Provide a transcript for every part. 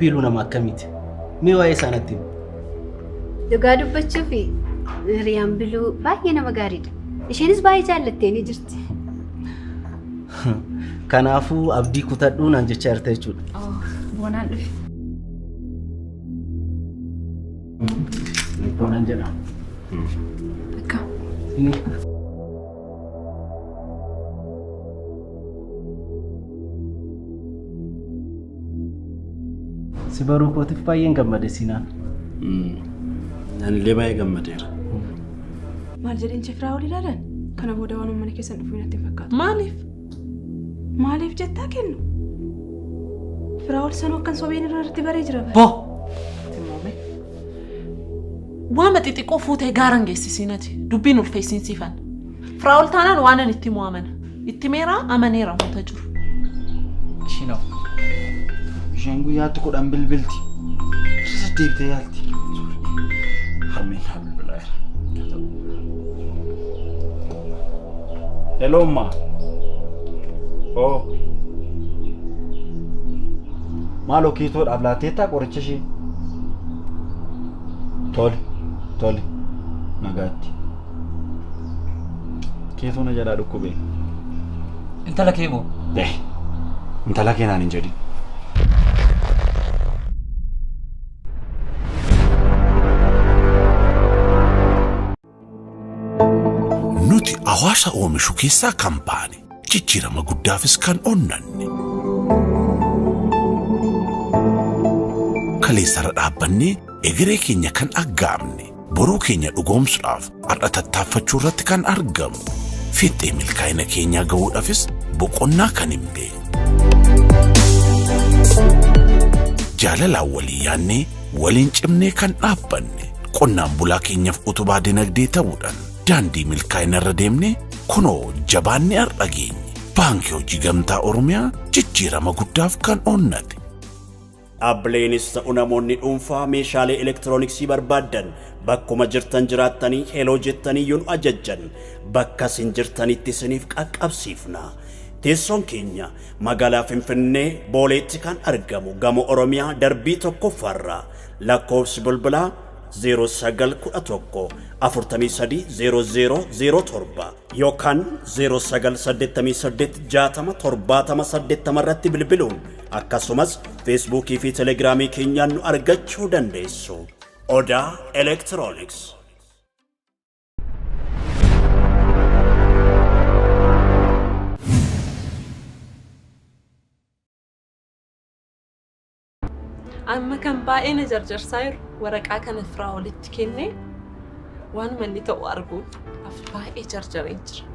Biiluu nama akkamiiti? Mee waa'ee isaa natti himi. Dhugaa dubbachuuf hiriyaan Biluu baay'ee nama gaariidha. Isheenis baay'ee jaallattee ni jirti. Kanaafuu abdii kutadhuu naan jechaa jirta jechuudha. Boonaan dhufe. Boonaan jedhama. Akkam. Inni Si baruu kootiif baay'een gammade Siinaan. Anillee baay'ee gammadeera. Maal jedheen Firaa ol ilaalan? Kana booda waan mana keessan dhufuu natti hin fakkaatu. Maaliif? Maaliif jettaa kennu? Firaa ol sanuu akkan sobeen irratti baree jira. Boo! Waama xixiqqoo fuutee gaaran geessisiin ati. Dubbiin ulfeessiin siifan. Firaa ol taanaan waan ani itti himu amana. Itti meeraa amaneera wanta jiru. Ishiinoo. Isheen guyyaatti 10 bilbilti. Irra deddeebitee yaalti. Harmeen naa bilbilaa jira. Hello ma. Oh. Maaloo kiitoodhaaf laatteettaa qoricha ishee? Tole, tole. Nagaatti. Keetuu na jalaa dhukkube. Intala kee moo? Eh, intala kee naan hin jedhin. Nuti hawaasa oomishu keessaa kan baane jijjiirama guddaafis kan onnanne. Kaleessarra dhaabbannee egeree keenya kan aggaamne boruu keenya dhugoomsuudhaaf har'a tattaaffachuu irratti kan argamu. Fiixee milkaa'ina keenyaa gahuudhaafis boqonnaa kan hin beekne. Jaalalaan walii yaannee waliin cimnee kan dhaabbanne qonnaan bulaa keenyaaf utubaa dinagdee ta'uudhaan daandii milkaa'ina irra deemne kunoo jabaannee har'a geenye. Baankii Hojii Gamtaa Oromiyaa jijjiirama guddaaf kan onnate. Dhaabbileenis ta'u namoonni dhuunfaa meeshaalee elektirooniksii barbaaddan bakkuma jirtan jiraattanii heloo jettanii yoo nu ajajjan bakka isin jirtanitti isiniif qaqqabsiifna. Teessoon keenya magaalaa Finfinnee Booleetti kan argamu gamoo Oromiyaa darbii tokkoffaarra lakkoofsi bilbilaa 0911 43 00 07 yookaan 0988 60 70 80 irratti bilbiluun akkasumas Feesbuukii fi Telegiraamii keenyaan nu argachuu dandeessu. Odaa Elektirooniks. Amma kan baay'ee na jarjarsaa jiru waraqaa kana firaa walitti kennee waanuma inni ta'u arguuf baay'ee jarjareen jira.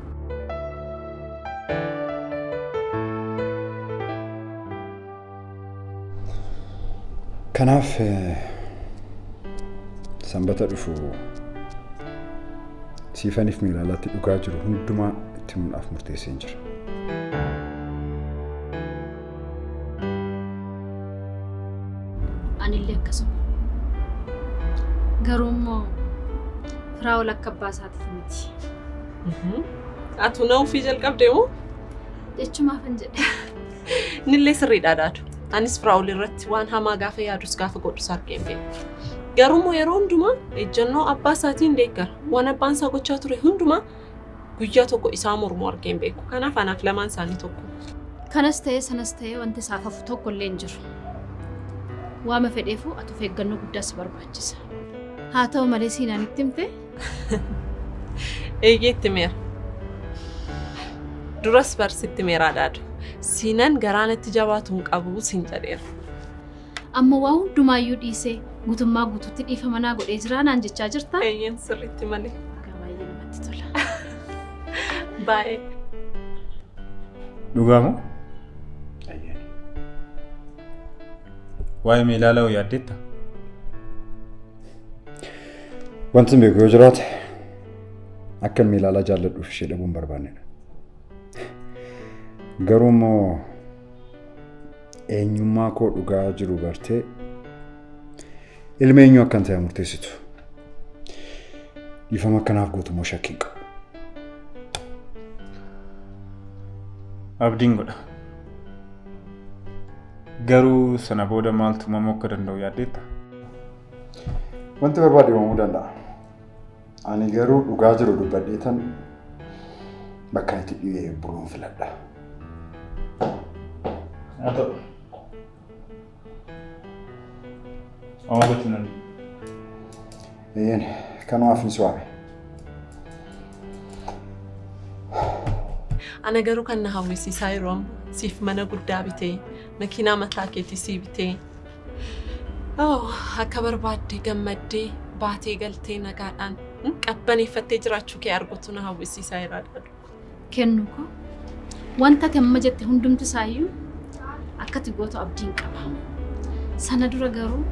Kanaaf sanbata dhufu siifaniif miilaalaatti dhugaa jiru hundumaa itti himuudhaaf murteesseen jira. Anillee akkasuma. Garuu immoo Firaa'ol akka abbaa isaatiif miti. Atu na ofii jalqabdee moo? Jechumaafan jedhe. Innillee sirriidha daadu. Anis Firaa'ol irratti waan hamaa gaafa yaadus gaafa godhus argee hin beeku. Garuu immoo yeroo hundumaa ejjennoo abbaa isaatiin deeggara. Waan abbaan isaa gochaa ture hundumaa guyyaa tokko isaa mormuu argee hin beeku. Kanaaf anaaf lamaan isaanii tokko. Kanas ta'ee sanas ta'ee wanti isaaf hafu tokko illee hin jiru. Waama fedheefuu ati of eeggannoo guddaa si barbaachisa. Haa ta'u malee siinaan itti himte? Eeyyee itti himeera. Duras bar sitti himeeraa daadu. Siinan garaa natti jabaatu hin qabu siin jedheera. Amma waa hundumaayyuu dhiisee guutummaa guutuutti dhiifama naa godhee jiraa naan jechaa jirtaa? Eeyyeen sirriitti malee. Egaa baay'ee namatti tola. Baay'ee. Dhugaa moo? Waa'ee meelaalaa hoo yaaddeetta? Wanti hin beeku yoo jiraate akka meelaalaa jaalladhuuf ishee dhabuu hin barbaannedha. Garuu immoo eenyummaa koo dhugaa jiru bartee ilma eenyuu akkan ta'e murteessitu. Dhiifama akkanaaf gootu immoo shakkii hin qabu. Abdiin godha. Garuu sana booda maaltu uumamuu akka danda'u yaaddeetta? Wanti barbaade uumamuu danda'a. Ani garuu dhugaa jiru dubbadheetan bakka itti dhiyee buluun filadha. Haa ta'u. Homaa gochuun danda'u. Eeyyeen kanumaaf ni si waame. Ana garuu kan na hawwisiisaa yeroo amma siif mana guddaa bitee makiinaa mataa keetii sii bitee oh, akka barbaadde gammaddee baatee galtee nagaadhaan qabbaneeffattee jiraachuu kee arguutu na hawwisiisaa jira Adaaduu. Kennu koo wanta ati amma jette hundumti isaayyuu akka ati gootu abdiin qaba. Sana dura garuu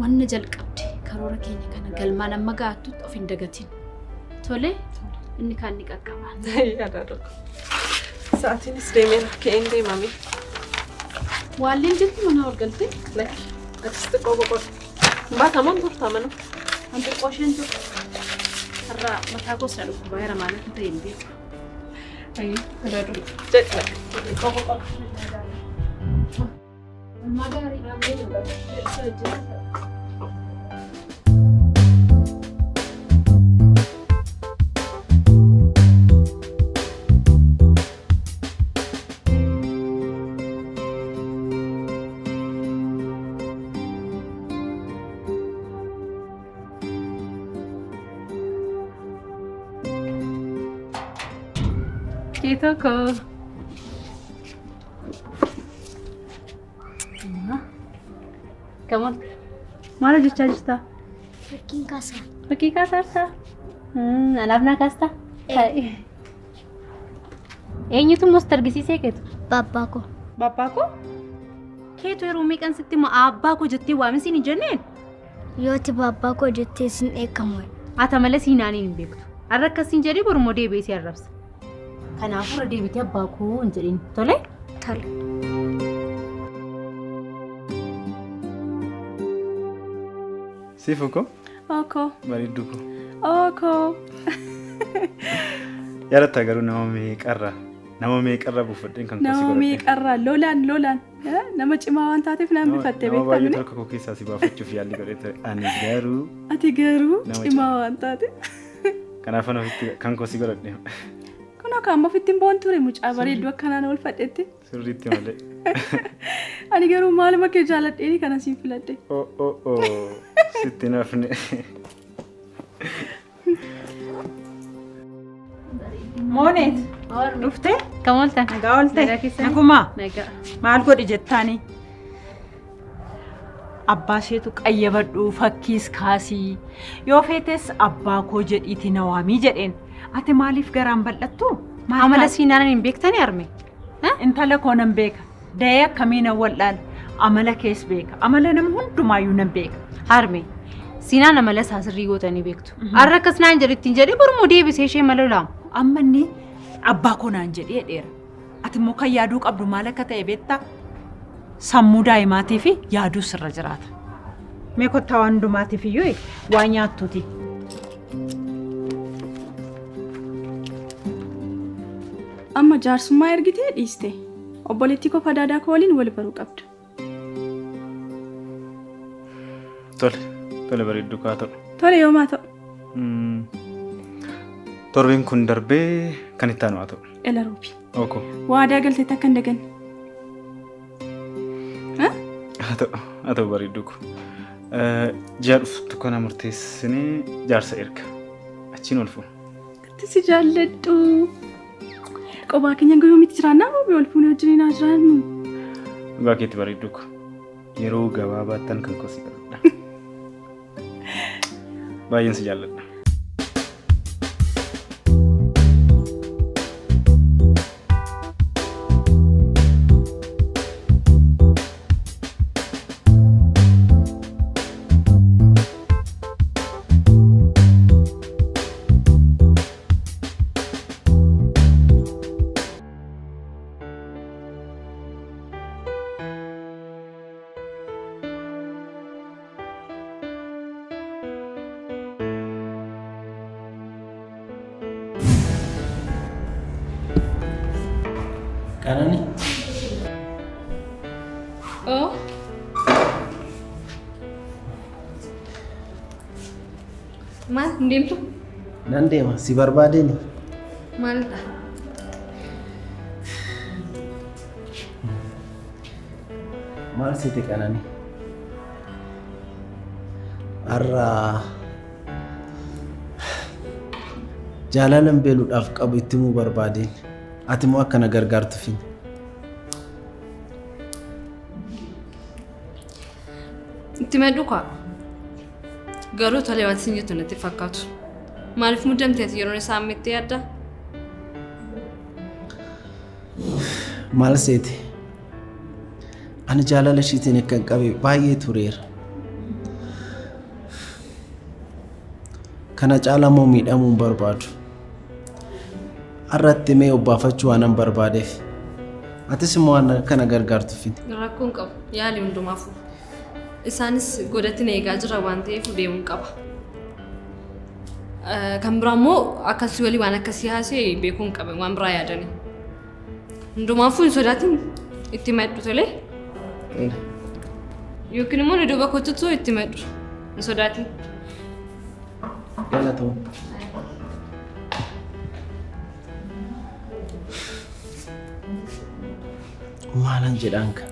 wanna jalqabde karoora keenya kana galmaan amma ga'attutti of hin dagatin. Tole inni kaan ni qaqqaba. Adaaduu koo. Sa'aatiinis deemeera ka'een deemame. Waalleen jirti mana ol galtee? Lakki atis xiqqoo boqodhu. Baataman turtaa mana. An xiqqoo isheen turte. Har'a mataa koos na dhukkubaa jira maal akka ta'e hin beeku. Adaaduu jedhi lakki xiqqoo boqodhu. Oolmaa gaarii. Keetoo koo. Kam oolte? Maal hojjechaa jirta? Fakkiin kaasaa. Fakkii kaasaa jirtaa? Anaaf naa kaastaa? Eenyutu immoo sitti argisiisee keetu? Baabbaa koo. Baabbaa koo? Keetu yeroo meeqan sitti hima abbaa koo jettee waamin siin hin jenneen? Yoo ati baabbaa koo jettee sin dheekkamu. Ata malee siinaaniin hin beektu. Har'a akkas siin jedhee borummoo deebi'ee si arrabsa. Kanaafuu irra deebitee abbaa koo hin jedhin. Tole? Tole. Sifu koo. Ookoo. Bareedduu koo. Ookoo. Yaadatta garuu nama meeqarra nama meeqarra buufadheen kan koo si Nama godhadhe. meeqarraa lolaan lolaan nama cimaa waan taateef na hambifatte Nama baay'eetu beektaa harka koo keessaa si baafachuuf yaalii godhee ture. Ani garuu Ati garuu Nama cimaa waan taateef. kanaafan ofitti kan koo si godhadhe. Kun akka amma ofitti hin boon ture mucaa bareedduu akkanaan oolfadhetti. Sirriitti malee. Ani garuu maaluma kee jaaladheeni kana siin filadhe. Oh oh oh sitti hin hafne. Mooneet dhuftee? Kam ooltan? Nagaa oolte? Nagaa keessanii? Nagumaa? Nagaa. Maal godhi jettaani? Abbaa isheetu qayyabadhu fakkiis kaasii yoo feetes abbaa koo jedhiiti na waamii jedheen. Ati maaliif garaan bal'attu? Maal Amala taate? siinaan hin beektani arme? Intala koo nan beeka. Da'ee akkamii nan wal'aala. Amala kees beeka. Amala nama hundumaayyuu nan beeka. Harme siinaan amala isaa sirrii gootanii beektu. Har'a akkas naan jedhe ittiin jedhee borummoo deebisee ishee mala laamu. Amma inni abbaa koo naan jedhee dheera. Ati immoo kan yaaduu qabdu maal akka ta'e beektaa? Sammuu daa'imaatii fi yaaduu sirra jiraata. Mee kottaa waan hundumaatiif iyyuu waa nyaattuuti. Amma jaarsummaa ergitee dhiiste. Obboleettii koo Fadaadaa koo waliin wal baruu qabda. Tole tole bareedduu kaa ta'u. Tole yoom haa ta'u? Torbeen kun darbee kan itti aanu haa ta'u. Ela Roobi. Ookoo. Waadaa galteetti akka hin daganne. Haa ta'u haa ta'u bareedduu koo. Ji'a dhuftu kana murteessinee jaarsa erga. Achiin ol fuuna. Itti si jaalladhu. Qophaa keenya hanga yoomitti jiraannaa Roobi wal fuunee wajjin haa jiraannu. Dhugaa keetti bareedduu koo. Yeroo gabaabaattan kan koo si godhadha. Baay'een si jaalladha. Qanani Oo. Maal hin deemtu? Nan deema si barbaadeen. Maalidha? Maal sitti qanani? Har'a jaalalan beeluudhaaf qabu itti himuu barbaadeen. Ati immoo akka na gargaartu fin. Itti madhu kaa. Garuu tolee wanti isin jettu natti fakkaatu. Maaliif muddamte ati yeroon isaa amma itti yaadda? Maal seete? Ani jaalala ishiitiin akkan qabe baay'ee tureera. Kana caalaa immoo miidhamuu hin barbaadu. Har'a itti himee obbaafachuu waanan barbaadeef. Atis immoo waan kana gargaartu fidi. Rakkoo hin qabu. Yaali hundumaafuu. Isaanis godatti na eegaa jira waan ta'eef deemuun qaba. Kan biraa immoo akkasii walii waan akkasii haasee beekuu hin qaban waan biraa yaadanii. Hundumaafuu hin sodaatin itti madhu tolee. Yookiin immoo na duuba kottutu itti madhu. Hin sodaatin. Galatoo. Maalan jedhaan kan.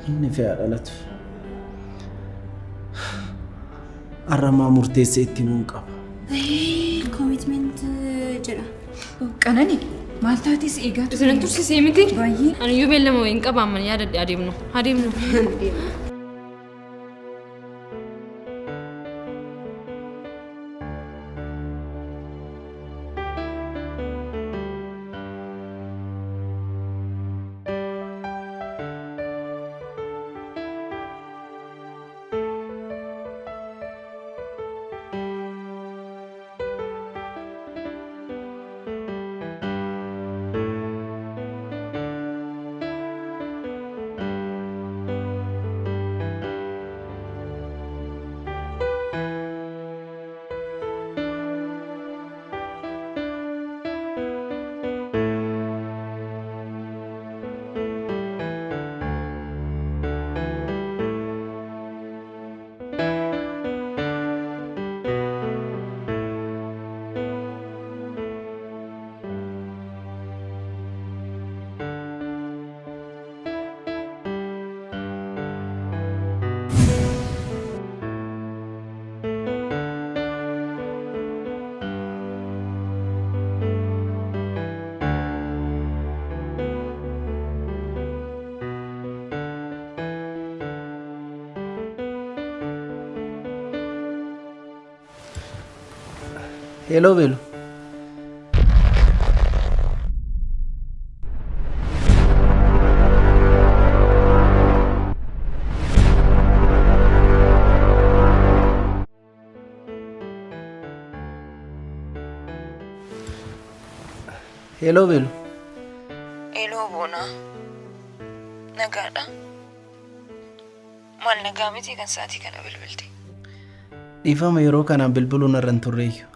Inni fe'aa dhalatu. Har'a murteessee itti himuu qaba. Commitment jedha. Qanani maal taates eegaa Isin hin tursiisee miti? Baay'ee. Ani iyyuu beellama wayiin qaba amman yaadadhe adeemnu. Adeemnu. Hello Beelu. Hello Beelu. Hello Boonaa. Nagaadha? Maal nagaa miti kan sa'aatii kana bilbilte? Dhiifama yeroo kanaan bilbiluun irra hin turreeyyu.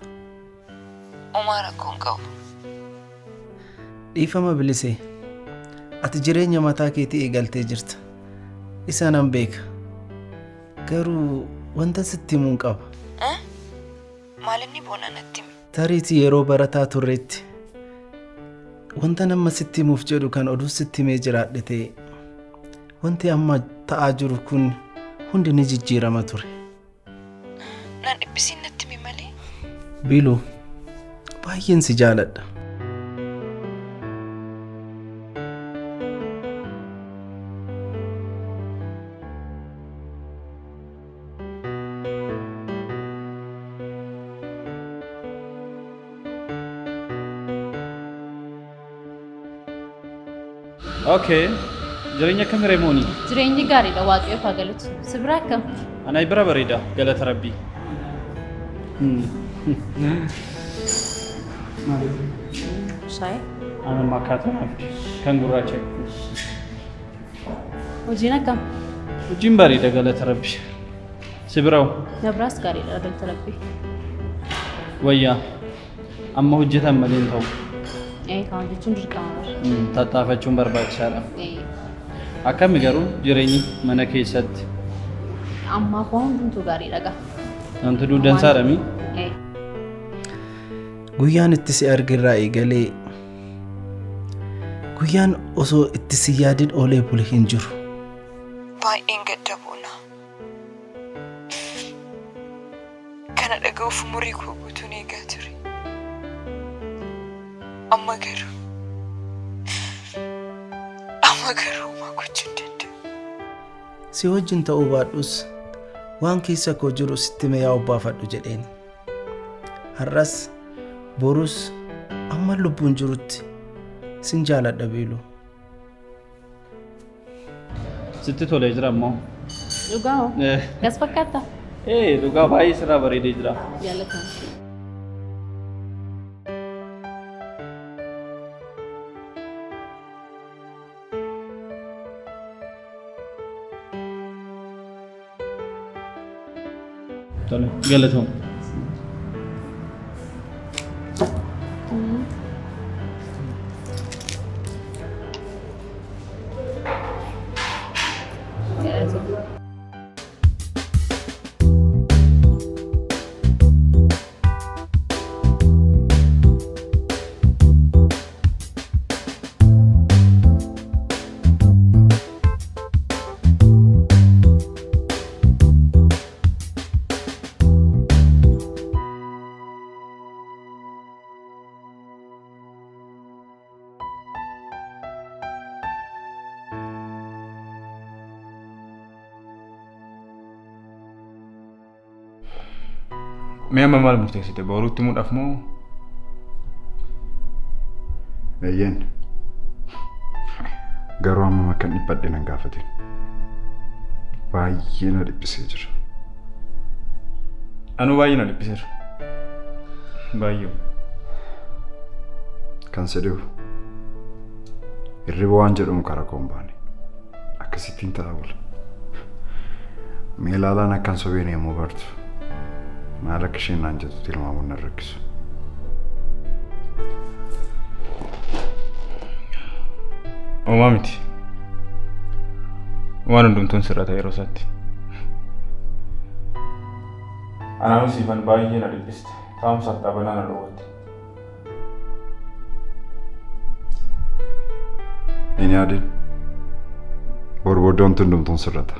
Homaa rakkoo hin qabu. Dhiifama bilisee. Ati jireenya mataa keetii eegaltee jirta. Isa nan beeka. Garuu wanta sitti himuun qaba. Maal inni Boonaa natti himi? Tariitii yeroo barataa turreetti wanta nama sitti himuuf jedhu kan oduu sitti himee jiraadhe ta'e wanti amma ta'aa jiru kun hundi ni jijjiirama ture. Naan dhiphisiin natti himi malee. Biiluu baay'een si jaaladha. Okay. Jireenya akkam Reemooni? Jireenyi gaariidha waaqayyoof haa galatu. Si bira akkam? Ana bira bareeda galata rabbii. Shaayii. Ana makkaata naaf kan gurraacha. Hojiin akkam? Hojiin bareeda galata rabbii. Si bira hoo? Na biraas gaariidha galata rabbii. Wayyaa amma hojjetan malee hin ta'u. Ee kan hojjechuun dirqama bara. Tattaafachuun barbaachisaadha. Ee. Akkami garuu jireenyi mana keessatti? Ammaaf waan hundumtuu gaariidha gaa. Wanti duudansaadha mii? Eh. Guyyaan itti si arge irraa eegalee guyyaan osoo itti si yaadin oolee bule hin jiru. Baay'een gadda Boonaa. Kana dhaga'uuf umurii koo guutuun eegaa ture. Amma garuu amma garuu homaa gochuu hin danda'u. Si wajjin ta'uu baadhus waan keessa koo jiru sitti himee yaa obbaafadhu jedheen. Har'as borus amman lubbuun jirutti sin jaaladha Biiluu. Sitti tolee jira ammoo. Dhugaa hoo? Gas fakkaata? Ee dhugaa baay'ee sirraa bareedee jira. Jaallatama. Tole galatoom. Mee amma maal murteessite? Boruutti himuudhaaf moo? Eeyyeen. Garuu hammam akkan dhiphadhe nan gaafatin. Baay'ee na dhiphisee jira. Anuu baay'ee na dhiphiseera. Baay'ee. Kan si dhibu hirriba waan jedhamu karaa koo hin baane. Akkasittiin ta'a bula. Mee ilaalaan akkan sobeen yommuu bartu maal akka isheen naan jettu tilmaamuun nan rakkisu. Homaa miti. Waan hundumtuun sirrata yeroo isaatti. Anaanis siifan baay'ee na dhiphiste. Taa'umsaaf dhaabanaa na dhoowwatte. Hin yaadin. Bor booddee wanti hundumtuun sirrata.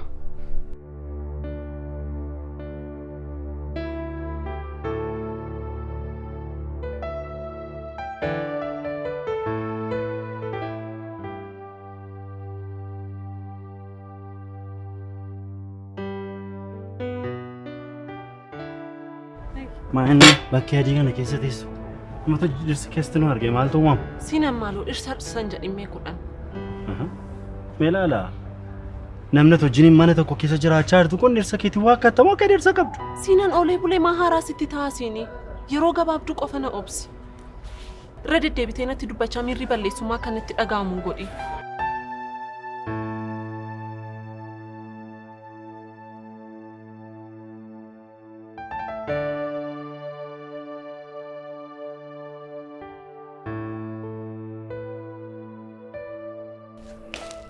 Maa inni bakkee adii kana keessa teessu? Mata dhirsi keessatti nu arge maaltu uumama? Siinan maaloo dhirsa dhirsan jedhimmee kudhan. Mee ilaala. Namni ati wajjiniin mana tokko keessa jiraachaa jirtu kun dhirsa keetii waa akkattamoo akka dhirsa qabdu? Siinan oolee bulee maa haaraa sitti ta'a siinii? Yeroo gabaabduu qofa na obsi. Irra deddeebitee natti dubbachaa miirri balleessummaa akka natti dhaga'amu hin godhin.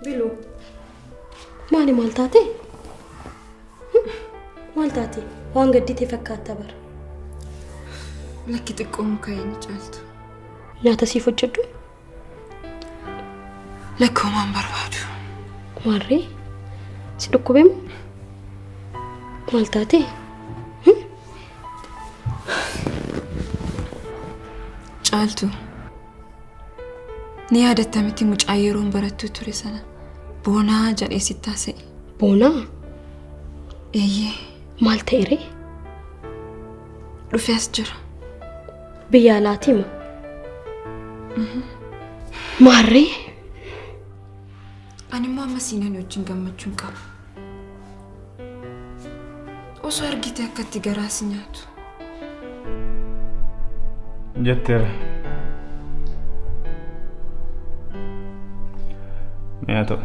Biluu maali maal taate? Maal taate? Waan gaddite fakkaatta bara. Lakki xiqqoo muka hin caaltu. Nyaata siif hojjedhu? Lakki homaa hin barbaadu. Maarree? Si dhukkube moo? Maal taate? Caaltu. Ni yaadatta miti mucaa yeroon barattuu ture sana Boonaa jedhee sitti haasa'e. Boonaa? Eeyyee. Maal ta'e ree? Dhufee as jira. Biyya alaatii moo? Maarree? Ani immoo amma siinanii wajjin gammachuu hin qabu. Osoo argite akka itti garaa si nyaatu. Jetteera. Mee haa ta'u.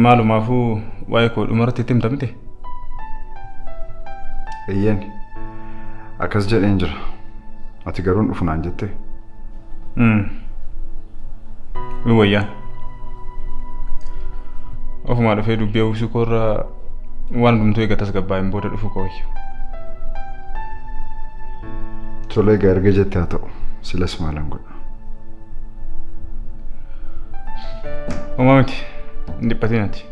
Maalumaafuu waa'ee koo dhumarratti itti himta miti? Eeyyeen. Akkas jedheen jira. Ati garuu hin dhufu naan jettee? Ni wayyaa. Ofumaa dhufee dubbii hawwisuu koorraa waan hundumtuu eega tasgabbaa'een booda dhufuu koo wayya. Tole egaa erga jette haa ta'u. Silas maalan godha. Homaa miti. Hin dhiphatiin ati.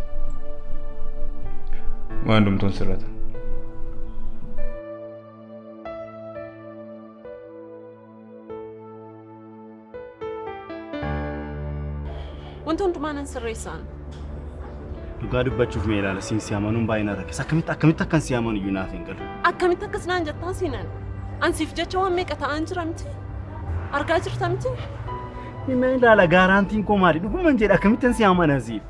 Waan hundumtuun sirrata. Wanta hundumaa nan sirreessaan. Dhugaa dubbachuuf mee ilaala siin si amanuun baay'ee na rakkisa. Akkamitti akkamitti akkan si amanu iyyuu naaf hin galu. Akkamitti akkas naan jettaa siinan? An siif jecha waan meeqa ta'aan jira miti? Argaa jirta miti? Mee ilaala gaaraantiin koo maali? Dhuguman jedha akkamittan si amana siif?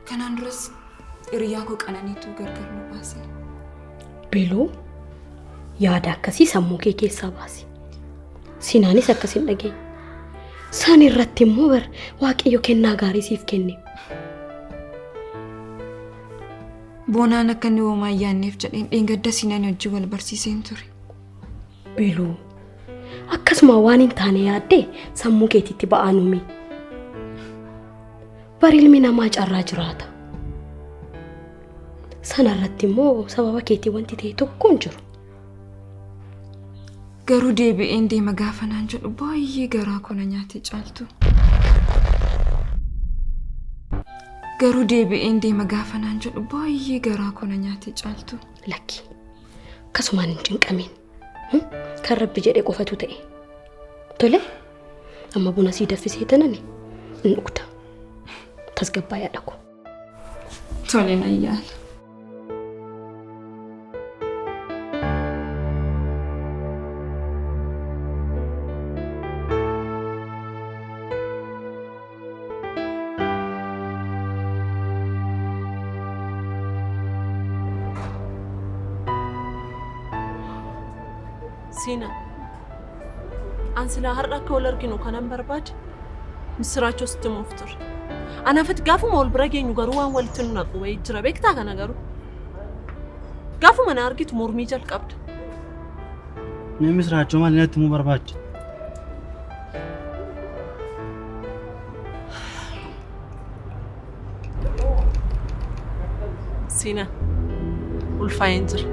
Kanaan duras hiriyaa koo Qananiitu gargar nu baase. Biluu yaada akkasii sammuu kee keessaa baasi. Sinaanis akkas hin dhageenye. San irratti immoo bar Waaqayyo kennaa gaarii siif kenne. Boonaan akka inni homaa hin yaadneef jedheen dheengadda Siinaan wajjin wal barsiiseen ture. Biluu akkasuma waan hin taane yaaddee sammuu keetiitti ba'aa nuumi. Bar ilmi namaa carraa jiraata. Sana irratti immoo sababa keetii wanti ta'e tokko hin jiru. Garuu deebi'een deema gaafa naan jedhu baay'ee garaa koo na nyaate caaltu. Garuu deebi'een deema gaafa naan jedhu baay'ee garaa koo na nyaate caaltu. Lakki akkasumaan hin cinqamiin. Kan rabbi jedhe qofatu ta'e. Tole amma buna sii daffisee tanani hin dhugda. Tasgabbaa'ee haadha koo. Tole nan yaala. Siina, an silaa har'a akka wal arginu kanan barbaade misiraachoo sitti himuuf ture. Anaafit gaafuma wal bira geenyu garuu waan walitti nu naqu wayii jira beektaa kana garuu. Gaafuma na argitu mormii jalqabda. Mee misiraachoo maali natti himuu barbaadde? Siina, ulfaa'een jira.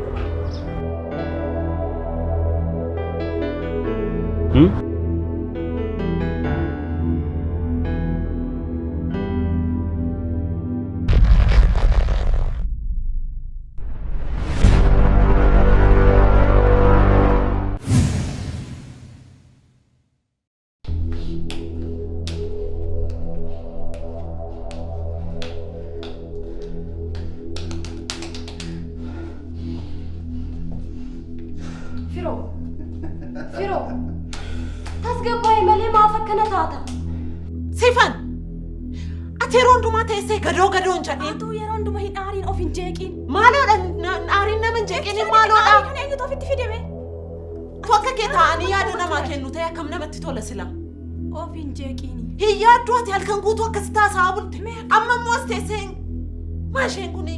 Firoo! Firoo! Tasgabbaa'e malee maaf akkana taata? Sifan! Ati yeroo hundumaa teessee gadoo gadoo hin jedhiin. Atuu yeroo hundumaa hin aariin of hin jeeqiin. Maaloodha aariin nama hin jeeqiin maaloodha. Aarii kana eenyutu ofitti fideme? Tu akka kee taa'anii yaada namaa kennu ta'e akkam namatti tola sila. Of hin jeeqiini. Hin yaaddu ati halkan guutuu akkas taasisaa bulte. Amma immoo as teessee maa isheen kuni?